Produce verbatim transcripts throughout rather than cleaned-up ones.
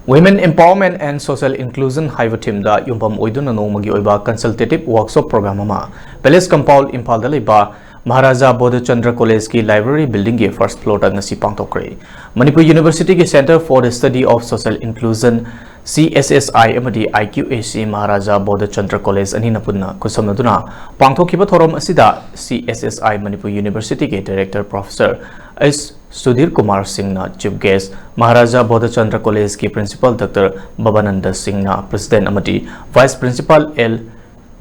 Women Empowerment and Social Inclusion ꯍꯥꯏꯕ themeꯗ ꯌꯨꯝꯐꯝ ꯑꯣꯏꯗꯨꯅ ꯅꯣꯡꯃꯒꯤ ꯑꯣꯏꯕ consultative workshop program ꯑꯃ Palace Compound ꯏꯝꯐꯥꯜꯗ ꯂꯩꯕ ꯃꯍꯥꯔꯥꯖꯥ ꯕꯣꯙꯆꯟꯗ꯭ꯔ Collegeꯀꯤ library buildingꯒꯤ first floorꯗ ꯉꯁꯤ ꯄꯥꯡꯊꯣꯛꯈ꯭ꯔꯦ꯫ Manipur Universityꯒꯤ Centre for the Study of Social Inclusion, C S S I, ꯑꯃꯗꯤ I Q A C Maharaja ꯕꯣꯙꯆꯟꯗ꯭ꯔ College ꯑꯅꯤꯅ ꯄꯨꯟꯅ ꯈꯨꯠꯁꯝꯅꯗꯨꯅ ꯄꯥꯡꯊꯣꯛꯈꯤꯕ ꯊꯧꯔꯝ ꯑꯁꯤꯗ C S S I Manipur Universityꯒꯤ Director Professor H Sudhir Kumar ꯁꯤꯡꯅ chief guest, Maharaja ꯕꯣꯙꯆꯟꯗ꯭ꯔ Collegeꯀꯤ Principal Doctor ꯕꯕꯥꯅꯟꯗ ꯁꯤꯡꯅ President ꯑꯃꯗꯤ Vice Principal L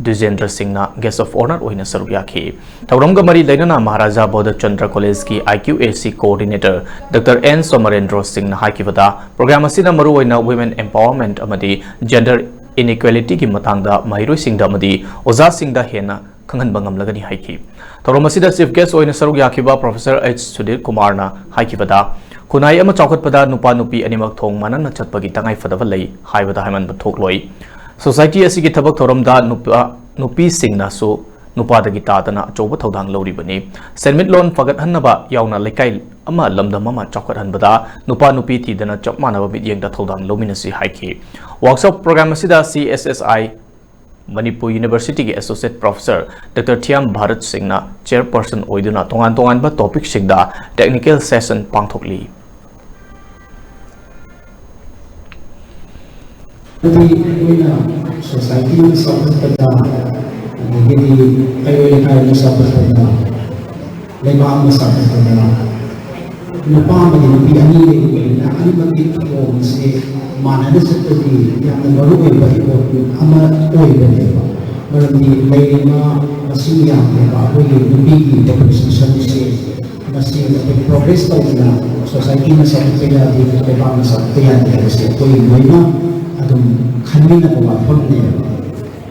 ꯗ꯭ꯋꯤꯖꯦꯟꯗ꯭ꯔ ꯁꯤꯡꯅ guest of honour ꯑꯣꯏꯅ ꯁꯔꯨꯛ ꯌꯥꯈꯤ꯫ ꯊꯧꯔꯝꯒ ꯃꯔꯤ ꯂꯩꯅꯅ Maharaja ꯕꯣꯙꯆꯟꯗ꯭ꯔ Collegeꯀꯤ I Q A C coordinator Doctor N ꯁꯣꯃꯔꯦꯟꯗ꯭ꯔꯣ ꯁꯤꯡꯅ ꯍꯥꯏꯈꯤꯕꯗ, program ꯑꯁꯤꯅ ꯃꯔꯨꯑꯣꯏꯅ women empowerment ꯑꯃꯗꯤ gender inequalityꯒꯤ ꯃꯇꯥꯡꯗ ꯃꯍꯩꯔꯣꯏꯁꯤꯡꯗ ꯑꯃꯗꯤ ꯑꯣꯖꯥꯁꯤꯡꯗ ꯍꯦꯟꯅ ꯈꯪꯍꯟꯕ ꯉꯝꯂꯒꯅꯤ ꯍꯥꯏꯈꯤ꯫ ꯊꯧꯔꯝ ꯑꯁꯤꯗ chief guest ꯑꯣꯏꯅ ꯁꯔꯨꯛ ꯌꯥꯈꯤꯕ Professor H ꯁꯨꯙꯤꯔ ꯀꯨꯃꯥꯔꯅ ꯍꯥꯏꯈꯤꯕꯗ, ꯈꯨꯟꯅꯥꯏ ꯑꯃ ꯆꯥꯎꯈꯠꯄꯗ ꯅꯨꯄꯥ ꯅꯨꯄꯤ ꯑꯅꯤꯃꯛ ꯊꯣꯡ ꯃꯥꯟꯅꯅ ꯆꯠꯄꯒꯤ ꯇꯉꯥꯏꯐꯗꯕ ꯂꯩ ꯍꯥꯏꯕꯗ ꯍꯥꯏꯃꯟꯕ ꯊꯣꯛꯂꯣꯏ꯫ Society ꯑꯁꯤꯒꯤ ꯊꯕꯛ ꯊꯧꯔꯝꯗ ꯅꯨꯄꯥ, ꯅꯨꯄꯤꯁꯤꯡꯅꯁꯨ ꯅꯨꯄꯥꯗꯒꯤ ꯇꯥꯗꯅ ꯑꯆꯧꯕ ꯊꯧꯗꯥꯡ ꯂꯧꯔꯤꯕꯅꯤ꯫ ꯁꯦꯟꯃꯤꯠꯂꯣꯟ ꯐꯒꯠꯍꯟꯅꯕ ꯌꯥꯎꯅ ꯂꯩꯀꯥꯏ ꯑꯃ, ꯂꯝꯗꯝ ꯑꯃ ꯆꯥꯎꯈꯠꯍꯟꯕꯗ ꯅꯨꯄꯥ ꯅꯨꯄꯤ ꯊꯤꯗꯅ ꯆꯞ ꯃꯥꯟꯅꯕ ꯃꯤꯠꯌꯦꯡꯗ ꯊꯧꯗꯥꯡ ꯂꯧꯃꯤꯟꯅꯁꯤ ꯍꯥꯏꯈꯤ꯫ Workshop program ꯑꯁꯤꯗ C S S I Manipur Universityꯒꯤ Associate Professor Doctor ꯊꯤꯌꯥꯝ ꯚꯥꯔꯠ ꯁꯤꯡꯅ chairperson ꯑꯣꯏꯗꯨꯅ ꯇꯣꯉꯥꯟ ꯇꯣꯉꯥꯟꯕ topicꯁꯤꯡꯗ technical session ꯄꯥꯡꯊꯣꯛꯂꯤ꯫ ꯑꯗꯨꯗꯤ ꯑꯩꯈꯣꯏꯅ society ꯑꯃ ꯆꯥꯎꯈꯠꯄꯗ, ꯑꯗꯒꯤꯗꯤ ꯀꯩꯔꯣꯏ ꯂꯩꯀꯥꯏ ꯑꯃ ꯆꯥꯎꯈꯠꯄꯗ, ꯂꯩꯕꯥꯛ ꯑꯃ ꯆꯥꯎꯈꯠꯄꯗ ꯅꯨꯄꯥ ꯑꯃꯗꯤ ꯅꯨꯄꯤ ꯑꯅꯤ ꯂꯩꯔꯤꯕꯅꯤꯅ ꯑꯅꯤꯃꯛꯀꯤ ꯊꯧꯑꯣꯡꯁꯦ ꯃꯥꯟꯅꯅ ꯆꯠꯄꯗꯤ ꯌꯥꯝꯅ ꯃꯔꯨ ꯑꯣꯏꯕ ꯏꯄꯣꯠ ꯑꯃ ꯑꯣꯏꯕꯅꯦꯕ꯫ ꯃꯔꯝꯗꯤ ꯂꯩꯔꯤꯕ ꯃꯁꯤꯡ ꯌꯥꯝꯂꯤꯕ ꯑꯩꯈꯣꯏꯒꯤ ꯅꯨꯄꯤꯒꯤ populationꯁꯦ, ꯃꯁꯤ ꯑꯩꯈꯣꯏ progress ꯇꯧꯗꯅ societyꯅ ꯆꯥꯎꯈꯠꯄ ꯌꯥꯗꯦ, ꯂꯩꯕꯥꯛꯅ ꯆꯥꯎꯈꯠꯄ ꯌꯥꯗꯦ ꯍꯥꯏꯕꯁꯦ ꯑꯩꯈꯣꯏ ꯂꯣꯏꯅ ꯑꯗꯨꯝ ꯈꯟꯃꯤꯟꯅꯕ ꯋꯥꯐꯝꯅꯦꯕ꯫